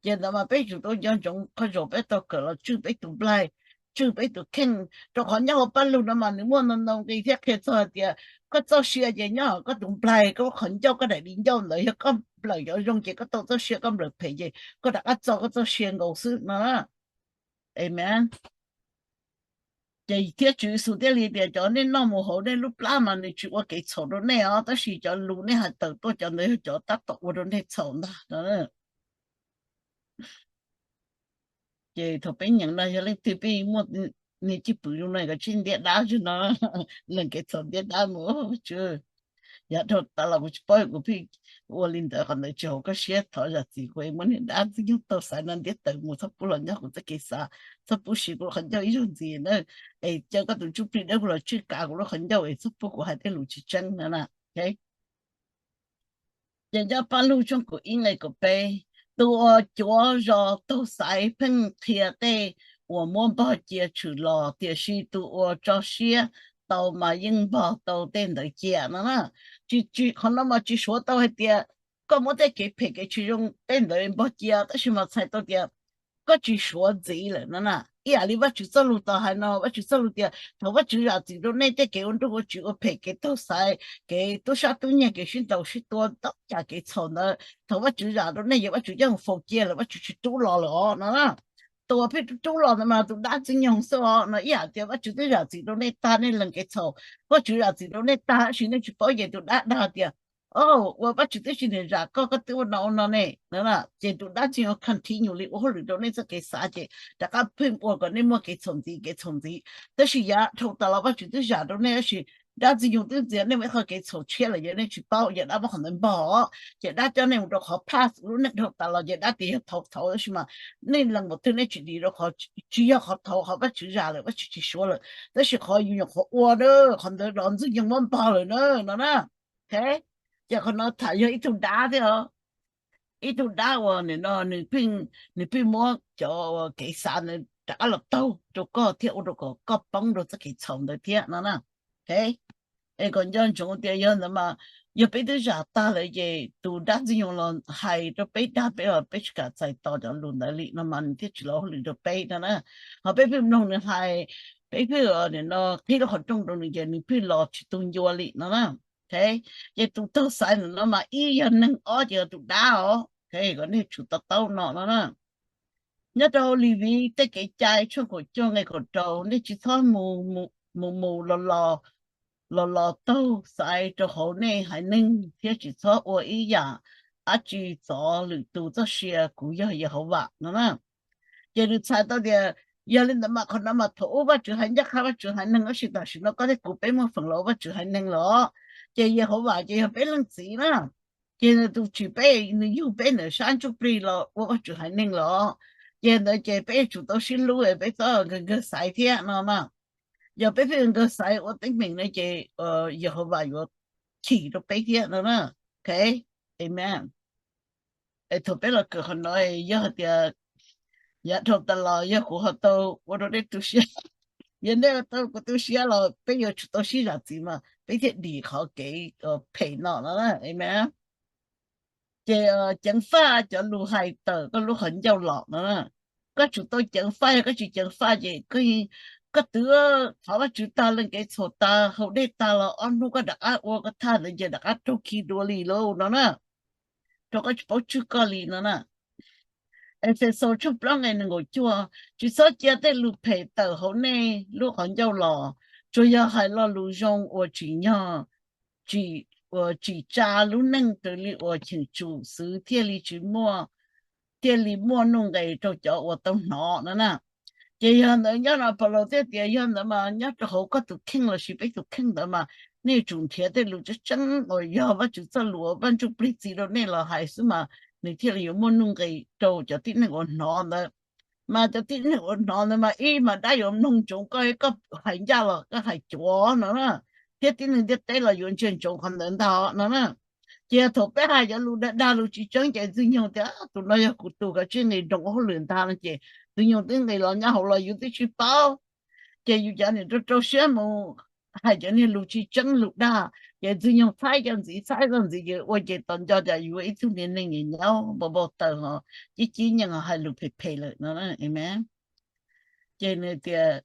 Ces ntawd mas peb tsum tau nco ntsoov qhov zaum peb tau kawm los tswj peb tus nplaig, tswj peb tus kheej, rau qhov nyob hauv paj lug no mas nws muaj ntau ntau nqi thiab qhia txog hais tias koj txoj sia ces nyob hauv koj tus nplaig, koj qhov ncauj, koj daim di ncauj ntawd, yog koj nplawm cov zoo ces koj tau txoj sia, koj nplawm phem ces koj rov qab txo koj txoj sia nkaus xwb no. Amen. Ces thiab Tswv Yexus thiaj li tias cov nej noj mus hauv nej lub plab mas nws tsis ua kev txhaum rau nej os, tab sis cov lus nej hais tawm tuaj cov ntawd yog cov tab tom ua rau nej txhaum ntag. Ces thaum peb nyeem no yog leej twg peb muaj niag cwj pwm zoo no kom tsij ntiab dab zog no, lees kev txhaum ntiab dab mus. Tswv, yav dhau tas los kuv tsis paub, kuv pheej ua li ntawd, qhov ntawd tsis haum koj siab, thov zam txim kuv es muab niag dab ntxwg nyoog taug xaiv no ntiab tawm mus, txhob pub los nyob kuv txoj kev xav, txhob pub siv kuv lub qhov ncauj ib zaug ntxiv na, es caw koj tus ntsuj plig dawb paug los tswj kav kuv lub qhov ncauj es txhob pub kuv hais tej lus tsis tseeb no na. Ces nyob Paj Lug tshooj kaum ib nqe kaum peb, tus uas cuav zos taug xaiv pheej qhia tej uas muab npog cia tshwm los, tiam sis tus uas tso siab tau mas yeej npog tau tej ntawd cia no na. Tsis, qhov no mas tsis suav tau hais tias koj muab tej kev phem kev tsis zoo tej ntawd npog cia, tab sis mas txhais tau tias koj tsis suav ntxiv lawm no na. Ib yam li Vajtswv txoj lus tau hais no, Vajtswv txoj lus tias thaum Vajtswv zam txim rau nej tej kev ua nruj ua tsiv, ua phem, kev taug xaiv, kev tub sab tub nyiag, kev sib ntaus sib tua, ntau cas kev txhaum ntawd, thaum Vajtswv zam rau nej ces Vajtswv coj faus cia lawm, Vajtswv tsis rub los lawm os no na. Tus uas pheej rub los ntawd mas tus dab ntxwg nyoog xwb os no. Ib yam tias Vajtswv twb zam txim rau nej tag, nej lees kev txhaum, Vajtswv zam txim rau nej tag tab sis nej tsis paub ces tus dab dag tias, o, ua Vajtswv twb tsis niam zam koj, koj twb ua no ua no ne no. Ces tus dab ntxwg nyoog continue li ua hauj lwm rau nej txoj kev xav ces rov qab pheej ua kom nej muaj kev txhaum ntxiv kev txhaum ntxiv. Tab sis yav dhau tas los Vajtswv twb zam rau nej tab sis dab ntxwg nyoog twb ntxias nej mus ib qho kev txhaum tshiab lawm, yog nej tsis paub ces dab muab qhov ntawd npog os. Ces dab coj nej mus rau qhov past, lub neej dhau tas los ces dab tias yog thaum thaud, tab sis mas nej lees npaum twg nej tsis dim rau qhov, tsis yog qhov thaud, qhov Vajtswv zam lawm Vajtswv tsis suav lawm, tab sis qhov yus nyuam qhuav ua, qhov ntawd los ntxwg nyoog muab npog lawm na no na. Ces qhov no tham yog ib tug dab thiab os. Ib tug dab uas nim no nws pheej, nws pheej muab cov kev xav ntawd rov qab los taug rau koj thiab ua rau kom koj poob rau txoj kev txhaum ntawd thiab no na. Es kom nco ntsoov tias yog ntawd mas, yog peb twb zam tag lawm ces tus dab ntxwg nyoog los hais rau peb dag peb los peb tsis kam txais tos cov lus ntawd li no mas nws thiaj tsis los hauj lwm rau peb no na. Ho peb pheej mloog nws hais, peb pheej nim no qhib lub qhov rooj rau nws ces nws pheej los tsis tu ncua li no na. Ces tus taug xaiv ntawm no mas ib yog neeg, ob ces yog tus dab os. Kom nej tsum to taub no no na. Nyob rau Levis tej kev cai tshooj kaum cuaj nqe kaum rau, nej tsis txhob mus mus los los taug xaiv rau hauv nej haiv neeg thiab tsis txhob ua ib yam dab tsi txov lwm tus txoj sia, kuv yog Yehauvas no na. Ces nws txhais tau tias yog li ntawd mas qhov no mas thaum ub Vajtswv hais ncaj qha Vajtswv haiv neeg, tab sis tam sim no koj thiab kuv peb muaj feem los ua Vajtswv haiv neeg los, ces Yehauvas ces yog peb leej txiv na. Ces nws tus tsim peb, nws yug peb ntawm sab ntsuj plig los ua Vajtswv haiv neeg los, ces ntawd ces peb yuav tsum tau sib hlub, peb txhob nkawg nkawg xaiv thiab no na. Yog peb pheej nkawg xaiv ua teeb meem no ces Yehauvas yuav chim rau peb thiab no na. Amen. Es thaum peb los kawm qhov no, yog hais tias yav dhau tas los yog kuv ho tau ua rau nej tu siab, yog nej tau kuv tu siab los peb yuav tsum tau sib zam txim mas peb thiaj dim qhov kev phem no no. Amen. Ces ceev faj cov lus hais tawm koj lub qhov ncauj los no. Koj tsum tau ceev faj, yog koj tsis ceev faj ces koj twb thov Vajtswv tag, lees kev txhaum tag, haus dej tag los ob hnub koj rov qab ua koj thaj ntawd ces rov qab raug khi dua li lauj no na. Rau koj tsis paub tswj koj li no na. Efexus tshooj plaub nqe nees nkaum cuaj, tsis txhob cia tej lus phem tawm hauv nej lub qhov ncauj los, tsuas yog hais lo lus zoo uas tsim nyog, tsim, uas tsim tsa lub neej raws li uas cheem tsum xwv thiaj li tsis muaj, thiaj li muaj nuj nqes rau cov uas tau hnov no na. Ces yog ntawd nyob no Paulus thiaj tias yog ntawd mas nyob rau hauv koj tus kheej lossis peb tus kheej ntawd mas nej yuav tsum nrhiav tej lus tseeb tseeb uas yog Vajtswv txoj lus uas Vaj Ntsuj Plig txi rau nej los hais xwb mas nws thiaj li yuav muaj nuj nqis rau cov tib neeg uas hnov ntawd. Mas cov tib neeg uas hnov ntawd mas ib mas dab yuav mloog ntsoov koj, koj hais ncaj los koj hais cuav no na, thiab tib neeg ntiaj teb los yuav ntsia ntsoov qhov ntawd ntag no na. Ces yog thaum peb hais cov lus dag dag lus tsis tseeb ces ntxwg nyoog tias tus no yog kuv tus, koj tsij nqis nroos ua hauj lwm ntag no ces ntxwg nyoog twb nqis los nyob hauv los yus twb tsis paub. Ces yus cov niam rau rau siab mus hais cov niag lus tsis tseeb lus dag, Ces Ntxwg Nyoog txhais cov ntxiv, txhais cov ntxiv ces ua ces tos nco cas yuav ib tug niag neeg nyaum nyaum npau npau taws ho cib cib nyeej ho hais lus phem phem lawm no. Ces nws tias,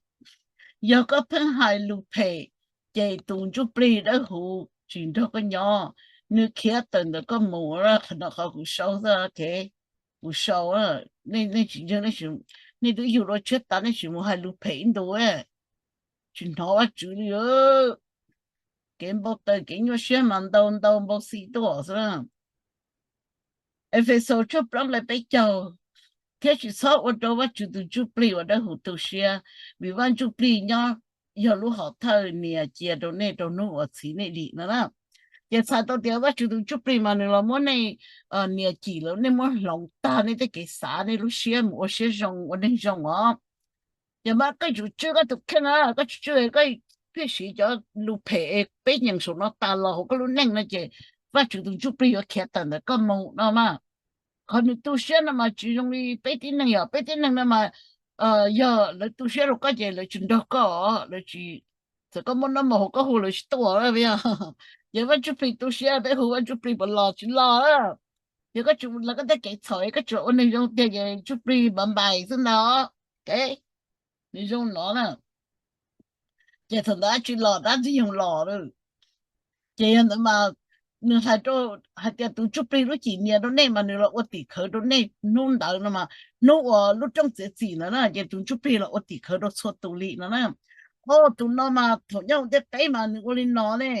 yog koj pheej hais lus phem ces tus ntsuj plig dawb huv tsis nrog koj nyob, nws khiav tawm ntawm koj mus. Qhov no qhov kuv sau xwb, kuv sau. Nej tsis ntseeg, nej twb yug dua tshiab tas nej tsis mus hais lus phem ib ntus, tsis hnov Vajtswv li. Kev npau taws kev nyuaj siab mas ntau ntau npau xi tuaj xwb. Efexus tshooj plaub nqe peb caug, thiab tsis txhob ua rau Vajtswv tus ntsuj plig uas dawb huv tu siab, vim Vaj Ntsuj Plig nyob yog lub hom thawj nias cia rau nej rau hnub uas txhiv nej dim no na. Ces txhais tau tias Vajtswv tus ntsuj plig mas nws los muab nej nias cim lawm, nej muab hloov tag nej tej kev xav, nej lub siab mus ua siab zoo ua neeg zoo os. Ces mas koj yuav tsum tswj koj tus kheej na, koj tsis tswj koj pheej siv cov lus phem peb nyeem saum no tas los hauv koj lub neej no ces Vajtswv tus ntsuj plig yuav khiav tawm ntawm koj mus no mas. Qhov nws tu siab no mas tsis zoo li peb tib neeg, yog peb tib neeg no mas yog lawv tu siab rau koj ces lawv tsis nrog koj, lawv tsis, txawm koj muaj noj muaj haus koj hu lawv tsis tuaj. Ces Vaj Ntsuj Plig tu siab, peb hu Vaj Ntsuj Plig puas los? Tsis los. Yog koj tsis mus lawv koj tej kev txhaum, koj tsuas ua neeg zoo tiag ces Ntsuj Plig npam npais xwb ntag. Nws zoo no na. Ces thaum ntawd dab tsi los? Dab Ntxwg Nyoog los lawm. Ces yog ntawd mas nws hais rau, hais tias tus ntsuj plig lub cim nias rau nej mas nws los ua tim khawv rau nej hnub ntawd no mas, hnub uas lub rooj txiav txim ntawd na ces tus ntsuj plig los ua tim khawv rau txhua tus li no na. Tus no mas thaum nyob hauv ntiaj teb mas nws ua li no ne,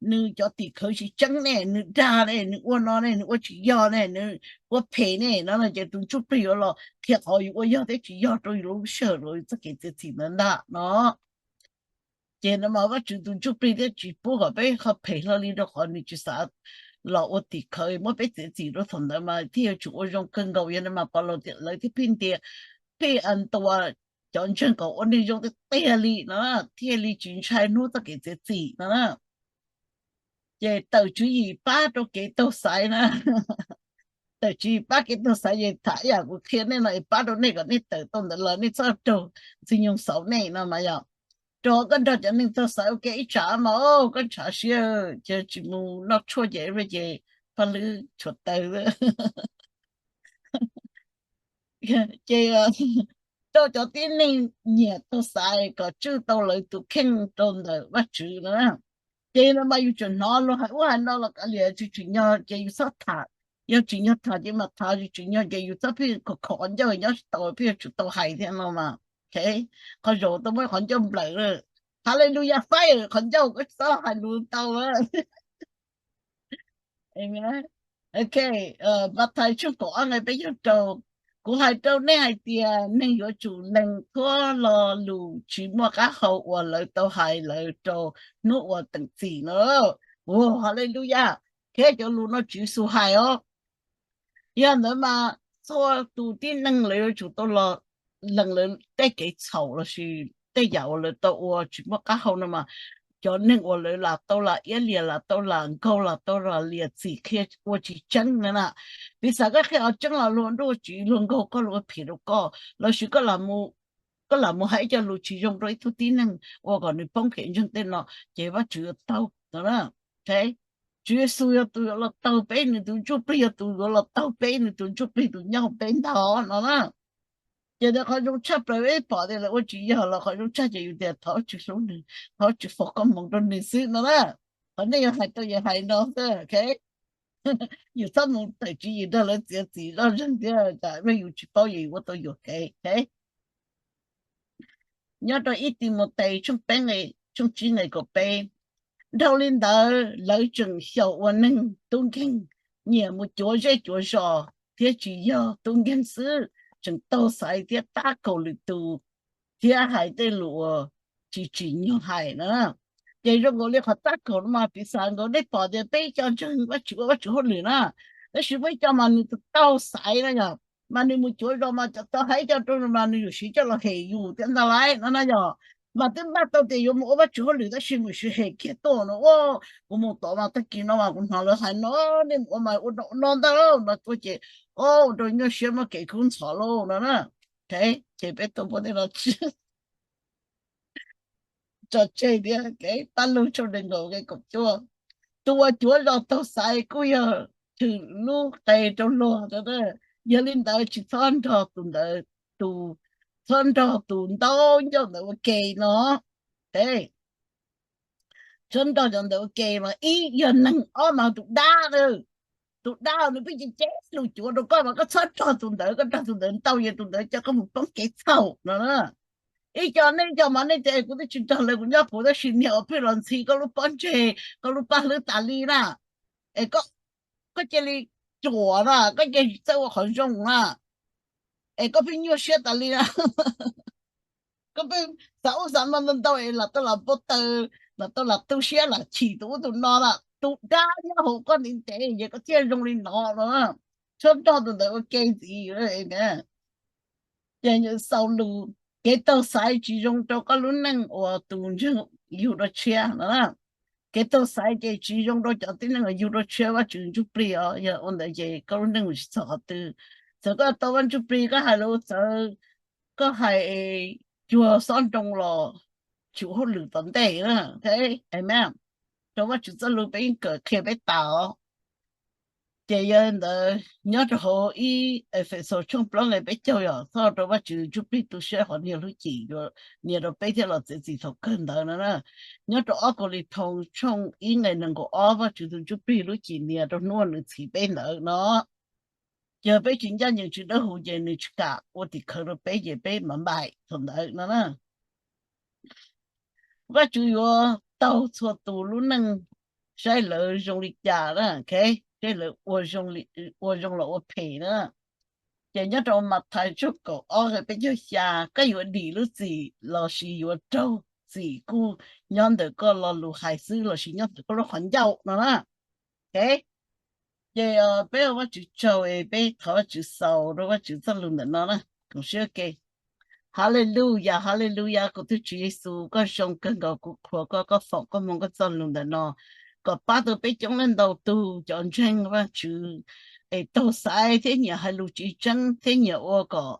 nws cov tim khawv tsis tseeb ne, nws dag ne, nws ua no ne, nws ua tsis yog ne, nws ua phem ne no ces tus ntsuj plig yuav los qhia qhov yus ua yog thiab tsis yog rau yus lub sij hawm los yus txoj kev txiav txim ntawd ntag no. Ces no mas Vajtswv tus ntsuj plig thiaj tsis pub kom peb qhov phem hlo li, rau qhov nws tsis xav los ua tim khawv muab peb txiav txim rau thaum ntawd mas thiaj yuav tsum ua zoo kawg nkaus. Yog no mas Paulus lawv thiaj pheej ntias, pheej ntuas cov ntseeg kom ua neeg zoo tiag tiag li no thiaj li tsis ntshai hnub txoj kev txiav txim no na. Ces tawm tswv yim pab rau kev taug xaiv na. Tawm tswv yim pab kev taug xaiv ces tham ib yam kuv qhia nej no es pab rau nej kom nej tawm tau ntawd los nej txhob raug Ntxwg Nyoog xauv nej no mas yog. Rau koj nrog cov neeg taug xaiv ua ke ib tsam mas koj ntshav siab, ces tsis mus noj tshuaj ces, ces paj hlwb tshuav taw. Ces rau cov tib neeg nyiam taug xaiv kom tswj tau lawv tus kheej rau ntawm Vajtswv no. Ces no mas yus tseem hnov luag hais ub hais no los kav liam, tsis tsim nyog ces yus txhob tham. Yog tsim nyog tham ces mam tham, tsis tsim nyog ces yus txhob pheej khov khov qhov ncauj nyob tsis tau, pheej yuav tsum tau hais thiab no mas. Qhov zaum tau muab qhov ncauj nplawm lawm. Hallelujah fire, qhov ncauj koj txhob hais lus tau. Ok, Mathais tshooj kaum ob nqe peb caug rau, kuv hais rau nej hais tias neeg yuav tsum lees thuab lo lus tsis muaj qab hau uas lawv tau hais lawm rau hnub uas teem txim no. Hallelujah, thiab cov lus no Tswv Yexus hais os. Yog ntawd mas txhua tus tib neeg lawv yuav tsum tau los lees lawv tej kev txhaum lossis tej yam uas lawv tau ua tsis muaj qab hau no mas, cov neeg uas lawv lam tau lam iab liam, lam tau lam nkaug, lam tau lam liam txim qhia ua tsis tseeb no na. Piv xam koj qhia qhov tseeb los luag nruj tsiv, luag nkaug koj, luag ua phem rau koj, lossis koj lam mus hais ib co lus tsis zoo rau ib tug tib neeg ua kom nws poob kev ntseeg tej no, ces Vajtswv yuav taug no na. Tswv Yexus yog tus yuav los taug peb, nws tus ntsuj plig yog tus yuav los taug peb, nws tus ntsuj plig tus nyob hauv peb ntag no na. Ces ntawd qhov zoo tshaj plaws peb pom tias lawv ua tsis yog los qhov zoo tshaj ces yus tias thov Vajtswv hlub nws, thov Vajtswv foom koob hmoov rau nws xwb no na. Qhov nej yuav hais rau yus hais no xwb, ok. Yus txhob mus tawm tswv yim nrog lawv txiav txim loj zeeg thiab, tsam yus tsis paub yus ua tau yuam kev. Nyob rau ib Timautes tshooj peb nqe, tshooj tsib nqe kaum peb, dhau li ntawd lawv tseem xyaum ua neeg tub nkeeg, nyiam mus cuav zej cuav zos thiab tsis yog tub nkeeg xwb, tseem taug xaiv thiab tab kaum lwm tus thiab hais tej lus uas tsis tsim nyog hais na. Ces zoo nkaus li qhov tab kaum no mas piv xam nkaus nej pom tias peb ib co ntseeg Vajtswv ua Vajtswv hauj lwm na, tab sis muaj ib co mas nws taug xaiv na yog, mas nws mus cuav zos mas cov tau hais ib co rau mas nws yuav siv coj los hem yus thiab ntag lauj no na yog. Mas twb npaj tau tias yuav mus ua Vajtswv hauj lwm tab sis mus siv hem kiag tuaj no ua. Kuv mus tom mas tag kis no mas kuv hnov lawv hais no, nej mus ua mas ua no ua no ntag no tuaj ces ua rau nyuaj siab muaj kev kub ntxhov lauj no na. Ces peb tuaj muab tej no tso tseg thiab. Paj Lug tshooj nees nkaum nqe kaum cuaj, Tus uas cuav zos taug xaiv kuj yog thwm lub qe rau luag. Yog li ntawd tsis txhob nrog tus ntawd, tus, txhob nrog tus ntau ncauj ntawd ua ke no. Txhob nrog cov ntawd ua ke mas ib yog neeg, ob mas tus dab, tus dab nws pheej cem cem lus cuav rau koj mas koj txhob nrog tus ntawd, koj nrog tus ntawd ntau ces tus ntawd coj koj mus poob kev txhaum no. Ib co nej, ib co mas nej tias kuv twb tsis nrog lawv, kuv nyob kuv tab sis niag uas pheej los ntxhi koj lub pob ntseg, koj lub paj hlwb tas li na, es koj cia li ruam na, koj cia li txawj ua qhov zoo na, es koj pheej nyuaj siab tas li na. Koj pheej xav ub xav no ntau ntau es lam tau lam npau taws, lam tau lam tu siab lam chim tus ub tus no na, tus dab nyob hauv koj ntev ntev ces koj thiaj zoo li no no. Txhob nrog tus ntawd ua ke ntxiv. Ces xaus lus, kev taug xaiv tsis zoo rau koj lub neej uas tus ntseeg yug dua tshiab no. Kev taug xaiv ces tsis zoo rau cov tib neeg uas yug dua tshiab Vajtswv ntsuj plig os. Yog ua ntawd ces koj lub neej mus tsis txog qhov twg. Txawm koj tau Vaj Ntsuj Plig, koj hais lus txawv, koj hais cuag xob nroo los tsis ua hauj lwm tom ntej. Amen. Rau Vajtswv txoj lus peb yeej kawm qhia peb tas os. Ces yog li ntawd nyob rau hauv ib Efexus tshooj plaub nqe peb caug yog txhob rau Vajtswv ntsuj plig tu siab qhov niag lub cim yuav nias rau peb thiab los txiav txim thaum kawg ntawd no na. Nyob rau ob Kauleethaus tshooj ib nqe nees nkaum ob, Vajtswv tus ntsuj plig lub cim nias rau hnub nws txhiv peb ntawd no. Yog peb tsis ncaj ncees tsis dawb huv ces nws tsis kam ua tim khawv rau peb ces peb mam npaim thaum ntawd no na. Vajtswv yuav taug txhua tus lub neej, saib lawv zoo li cas na, saib lawv ua zoo los ua phem na. Ces nyob rau Mathais tshooj kaum ob nqe peb caug xya, koj yuav dim lub txim lossis yuav raug txim kuj nyob ntawm koj lo lus hais xwb lossis nyob ntawm koj lub qhov ncauj no na. Ces peb ua Vajtswv tsaug es peb thov Vajtswv xaus rau Vajtswv txoj lus ntawm no na. Koom siab ke. Haleluyas, haleluyas, kuv tus Tswv Yexus, koj zoo kawg nkaus, kuv qhuas koj, koj foom koj moo koj txoj lus ntawm no kom pab tau peb coob leej ntau tus cov ntseeg Vajtswv es taug xaiv thiab nyiam hais lus tsis tseeb thiab nyiam ua kom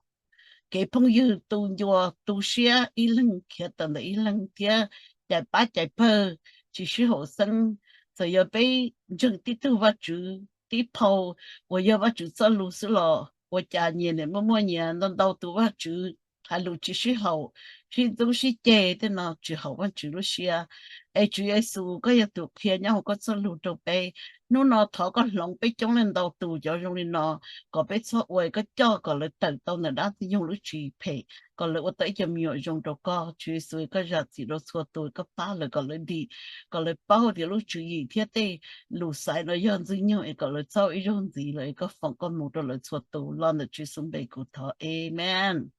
kev phooj ywg tu ncua tu siab ib leeg khiav tawm ntawm ib leeg thiab cais pab cais pawg tsis sib haum xeeb. Txawm yog peb ntseeg tib tug Vajtswv tib phau uas yog Vajtswv txoj lus xwb los ua cas nyias niam muaj muaj nyias ntau ntau tus Vajtswv hais lus tsis sib haum, sib ntxub sib ceg tej no tsis haum Vajtswv lub siab. Es Tswv Yexus, koj yog tus qhia nyob hauv koj txoj lus rau peb. Hnub no thov koj hloov peb coob leej ntau tus cov zoo li no kom peb txhob ua, koj coj kom lawv tawm tau ntawm dab ntxwg nyoog lub tswv yim phem, kom lawv ua tau ib co me nyuam zoo rau koj. Tswv Yexus, koj zam txim rau txhua tus, koj pab lawv kom lawv dim, kom lawv paub tias lub tswv yim thiab tej lus xaiv no yog ntxwg nyoog es kom lawv txhob ua ib zaug ntxiv lawm. Es koj foom koj moo rau lawv txhua tus. Los ntawm Tswv Yexus npe kuv thov, amen.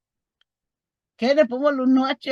Kev nej puas muaj lus nug dab tsi?